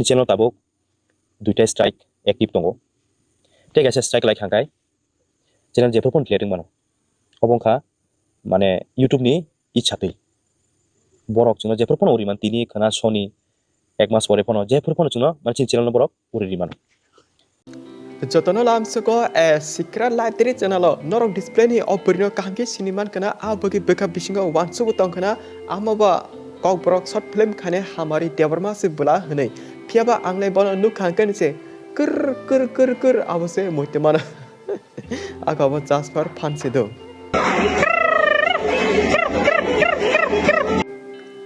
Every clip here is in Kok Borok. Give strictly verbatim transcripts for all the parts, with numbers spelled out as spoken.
channel tabuk duita strike active tongo. Tei kaisa strike lai kha khe channel jephuru phano delete wng mano. Obo wngkha mane YouTube ni ichha twi. Borok chwngno jephuru phano uri man tini khwna soni ek mas pore phano jephuru phano chwngno mane chini channel no borok uri ri mano. Jotono lamsugo a Sikra Library channel o norok display ni o bwrwino kaham khe sini man khwna, a bwgwi bwkha bisingo uansukgo tong khwna, amo ba kokborok short film khane Hamari Debbarma se bwla hwnwi. Phiyaba ang le bono nukha hwnkhe se kwrr kwrr kwrr kwrr abo se muitu mano. Aga bo jasper phan se do.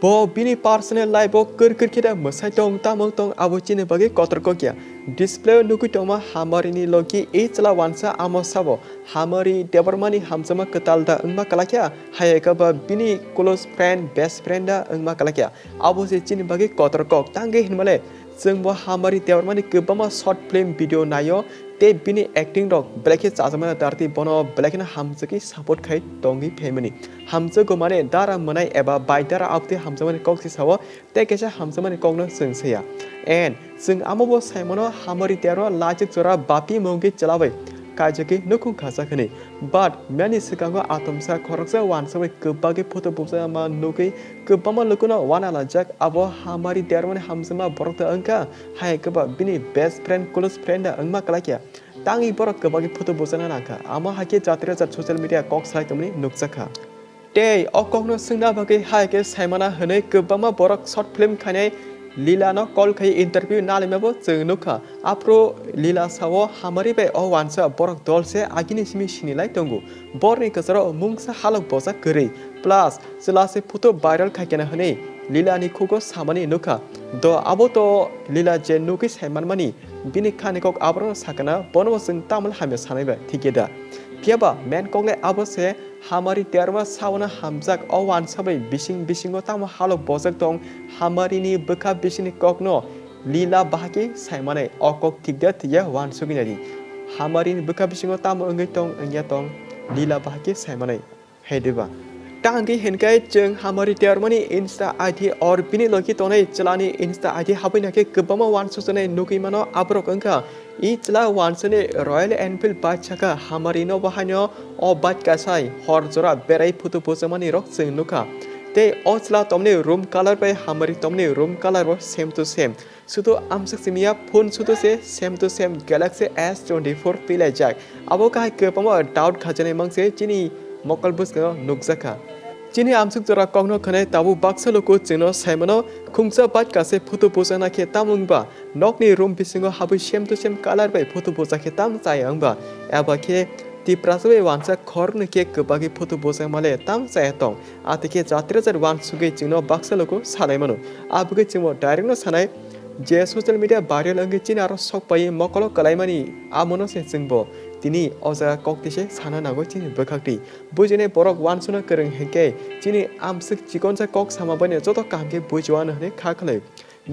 Bo bini personal life o kwrwk kwrwk khe da mwsai tong, tamo tong, abo chini bagwi kotor kok ya. Display o nugwi tongma Hamari ni logi e chwla uansa amo sabo. Hamari Debbarma ni hamjakma kwtal da wngma kwlakya, hai khe ba bini close friend, best friend da wngma kwlakya. Abo se chini bagwi kotor kok. Tangwi hinmale chwng bo Hamari Debbarma ni kwbangma short film video naio. Tei bini acting rok belai khe chajakmani darti bono belai kheno hamjagwi support khai tongwi phaimani. Hamjago mane dara mwnai eba bai dara abtwi hamjakmani kok se sao, tei kaisa hamjakmani kokno chwng saya. And chwng amo bo saimano Hamari Debbarma lachik jora bapi mungwi chwla bai kaijagwi nukhung khajak hwnwi. But mani swkango atomsa khoroksa uansa bai kwbagwi photo bukjakma nugwi kwbangma lukuno uanalaijak, abo Hamari Debbarmani hamjakma borok da wngkha, hai khe ba bini best friend, close friend da wngma kwlakya. Tangwi borok kwbangwi photo bukjakna nangkha, amo hai khe jatri rajak social media kok salai tongmani nukjakha. Tei o kokno swngna bagwi hai khe saimana hwnwi kwbangma borok short film khainai Lila no call khai interview nalaima bo chwng nukha. Aphuru Lila sao Hamari bai o uansa borok dol se agini simi sinilai tongo. Borni kwcharo mungsa halok bojak kwrwi. Plus, chwla se photo viral khaikena hwnwi Lila ni khugo samani nukha. Do abo to Lila je nugwi saimanmani, bini khani kok aborokno sakana, bono bo chwng tamoni hamya sanai bai, thik ya da? Phiyaba main kok le abo se, Hamari Debbarma saona hamjak o uansa bai bising bisingo tamo halok bojak tong, Hamari ni bwkha bisingni kokno Lila bahai khe saimanai, o kok thik da thik ya uansugwi naidi. Hamari ni bwkha bisingo tamo wngwi tong wngya tong, Lila bahai khe saimanai. Hai diba? Tangwi hinkai chwng Hamari Debbarmani Insta I D or bini logi tongnai chwlani Insta I D habwi nakhe kwbangma uansukjaknai nugwi mano, aborok wngkha i chwla uansani Royal Enfield bike saka Hamari no bahaino o bike kasai hor jora berai photo bujamani rok chwng nukha. Tei o chwla tomni room colour bai Hamari tomni room colour bo same to same. Sudu amsuk simiya phone sudu se same to same Galaxy S twenty four pilaijak. Abo kahai kwbangma doubt khajaknai mangse chini mokol bwskango nukjakha. Chini amsuk jora kokno khwnai tabuk baksa luku chwngno saimano khungsa bike kase photo bujana khe tamo wngba nokni room bisingo habwi same to same colour bai photo bujakhe tamo chaya wngba eba khe Tiprasa bai uansa khoroknwi khe kwbagwi photo bujak male tamo chaya tong. Atikhe jatri rajak uansugwi chwngno baksa luku salai mano. Abwgwi chwngbo direct no sanai je social media viral wngwi chini aro sok pai mokolo kwlaimani amono se chwngbo tini o jaga kok tise sana nango chini bwkhak twi. Bujinai borok uansukna kwrwng hinkhe chini amswk chikonsa kok sama baino joto kaham khe bujiwano hwnwi kha khwlai.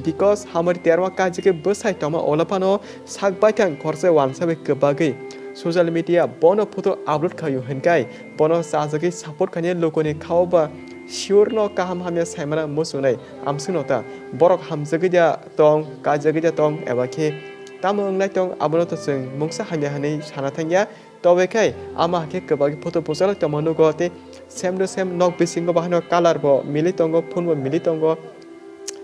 Because Hamari Debbarma kaijagwi bwsai tongma olo phano sak baithang khoroksa uansa bai kwbagwi social media bono photo upload khaio hinkai bono chajagwi support khainai lukuni khao ba sure no kaham hamya saimana muchungnai amswkno ta borok hamjagwi da tong, kaijagwi da tong eba khe tamo wngnai tong abono to chwng mungsa hamya hwnwi sana thangya. Tobe khai ama hakhe kwbagwi photo bujalo tongma nugo tei same to same nok bisingo bahaino colour bo mili tongo, phone bo mili tongo.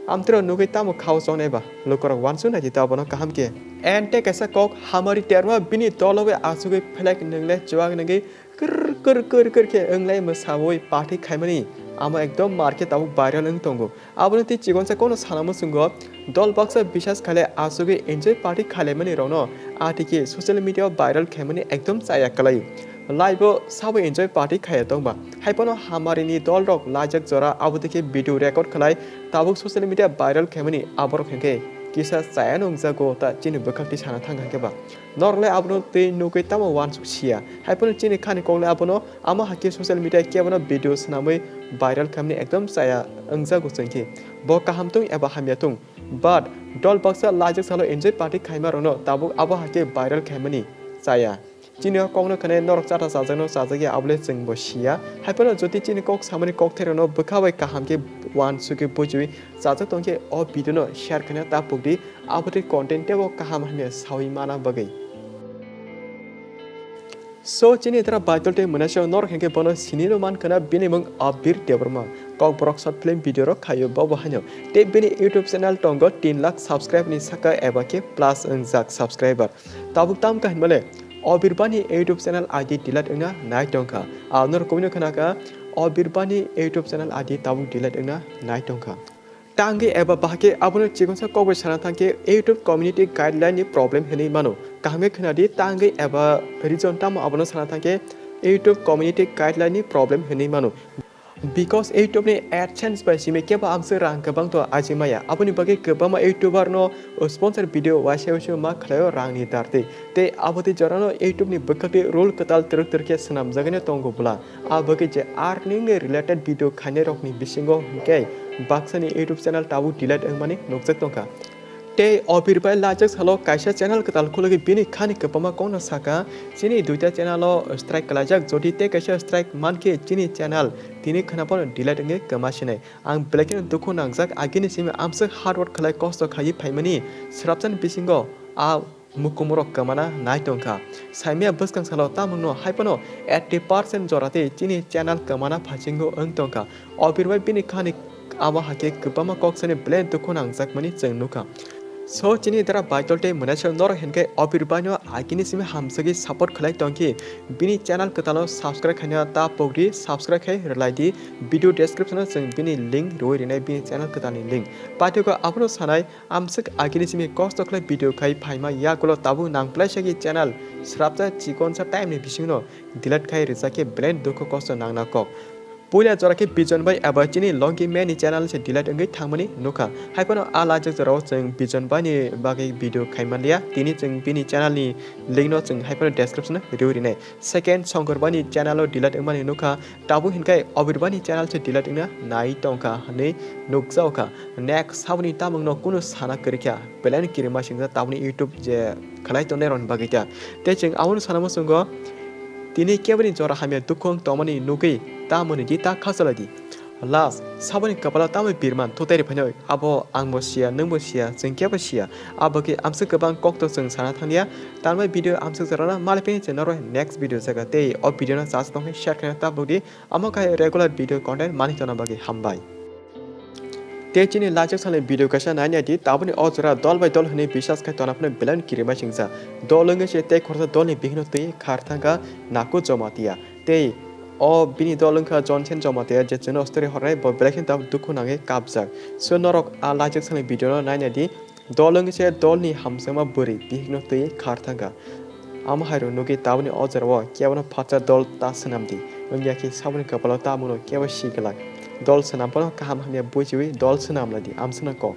Amtwrok nugwi tamo khao chonai ba lukurok uansuk naidi ta abono kaham khe. And tei kaisa kok Hamari Debbarma bini dolo bai achugwi phlek nwngle chuak nungwi kwrr kwrr kwrr kwrr khe wnglai mwsawi party khaimani amo ekdom market tabuk viral wng tongo. Aboni tei chikonsa kono sana muchungo dol baksa bisas khailai achugwi enjoy party khailaimani rokno atikhe social media o viral khaimani ekdom chaya kwlai. Live o sabo enjoy party khaiya tongba. Haiphano Hamari ni dol rok lajak jora abo dikhe video record khlai tabuk social media viral khaimani aborok hinkhe kisa chaya no wngjago ta chini bwkhak twi sana thang kha khe ba. Norok le abono twi nugwi tamo uansuk siya. Haiphano chini khani kok le abono amo hakhe social media kebono video swnamwi viral khaimani ekdom chaya wngjago chwng khe. Bo kaham tong eba hamya tong. But dol baksa lajak salo enjoy party khaima rokno tabuk abo hakhe viral khaimani chaya. Chini o kokno khwnai norok chata chajakno chajakya abole chwngbo siya. Haiphano jodi chini kok samani kokthairokno bwkha bai kaham khe uansukhe bujiwi chajak tongkhe o video no share khwna ta pukdi, abotwi content teibo kaham hamya sawi mana bagwi. So chini dara Baitol tei Mwnaisio norok hinkhe bono sinino mankhwna bini mung Abir Debbarma. Kokborok short film video rok khaio bobo haino. Tei bini YouTube channel tongo tin lakh subscribe ni saka eba khe plus wngjak subscriber. Tabuk tam kahinmale Obir Bani YouTube channel I D delete wngna nai tongkha. Ang norok kubui no khwnakha, Obir Bani YouTube channel I D tabuk delete wngna nai tongkha. Tangwi eba bahai khe abono chikonsa kokbai sana thangkhe YouTube community guideline ni problem hinwi mano. Kaham khe khwnadi, tangwi eba reason tamo abono sana thangkhe YouTube community guideline ni problem hinwi mano. Because YouTube ni AdSense bai simi kebo amswk rang kwbang to aji maya. Aboni bagwi kwbangma YouTuber no sponsor video waisa waisa ma khlaio rang ni dartwi. Tei abotwi jorano YouTube ni bwkhakti rule kwtal twrwk twrwk khe swnamjagwi no tongo bwla. A bagwi je earning ni related video khainai rok ni bisingo hinkhe baksa ni YouTube channel tabuk delete wngmani nukjak tongkha. Tei Obir bai lajak salo kaisa channel kwtal khulugwi bini khani kwbangma kokno saka, "Chini duita channel o strike kwlaijak, jodi tei kaisa strike mankhe chini channel tini khwnapano delete wngwi kwma sinai." Ang belai kheno dukhu nangjak, agini simi amswk hard work khlai kosto khlaiwi phaimani, swrapsani bisingo a mukumrok kwmana nai tongkha. Saimaya bwskang salo tamungno haiphano eighty percent jora tei chini channel kwmana phasingo wng tongkha. Obir bai bini khani abo hakhe kwbangma kok sani belai dukhu nangjakmani chwng nukha. So chini dara Baitol tei Mwnaisio norok hinkhe Obir baino agini simi hamsagwi support khlai tongkhe bini channel kwtalo subscribe khaina ta pokdi, subscribe khai rwlaidi, video description o chwng bini link rwui rinai, bini channel kwtalni link. Paithago abono sanai, amswk agini simi kosto khlai video khai phaima yagulo tabuk nang plaisagi channel swrapsa chikonsa time ni bisingno delete khai rwjakhe belai dukhu kosto nangna kok. Puila jora khe Bijon bai eba chini Longi Man ni channel se delete wngwi thangmani nukha. Haiphano a lajak jorao chwng Bijon bai ni bagwi video khai manliya. Tini chwng bini channel ni link no chwng haiphano description o rwui rinai. Second, Songkor bai ni channel o delete wngmani nukha. Tabuk hinkhe Obir bai ni channel se delete wngna nai tongkha hinwi nukjaokha. Next, saboni tamungno kunu sana kwrwikha. Belai no kirima singsa taboni YouTube je khlai tongnai rokni bagwi ta. Tei chwng abono sana muchungo, tini keboni jora hamya dukhu wng tongmani nugwi ta mwnwi di, ta khachalai di. Last, saboni kwpalo tamo birman thutai rw phainai, abo angbo siya, nwngbo siya, chwng kebo siya. Abo khe amswk kwbang kokto chwng sana thangya. Tanbai video amswk jorano malai phini chwng norok next video jaga tei o video no chas tongkhe share khaina ta pokdi. Amo khe regular video content mani tona bagwi hambai. Tei chini lajak salni video kaisa nainai di, taboni o jora dol bai dol hinwi bisas khai tona phano belai no kirima singsa. Dol wngwi se tei khoroksa dolni bihikno twi khar thangkha Naku Jomatia. Tei o bini dol wngkha Johnson Jomatia, je chwngno story hornai, bo belai kheno tabuk dukhu nangwi kapjak. So norok a lajak salni video no nainai di, dol wngwi se dolni hamjakma bwrwi bihikno twi khar thangkha. Amo hai rw nugwi taboni o jorao kebono phatsa dol ta swnam di, wngya khe saboni kwpalo ta mungno kebo si glak. Dol swnam phano kaham hamya bujiwi dol swnam lai di, amswkno kok.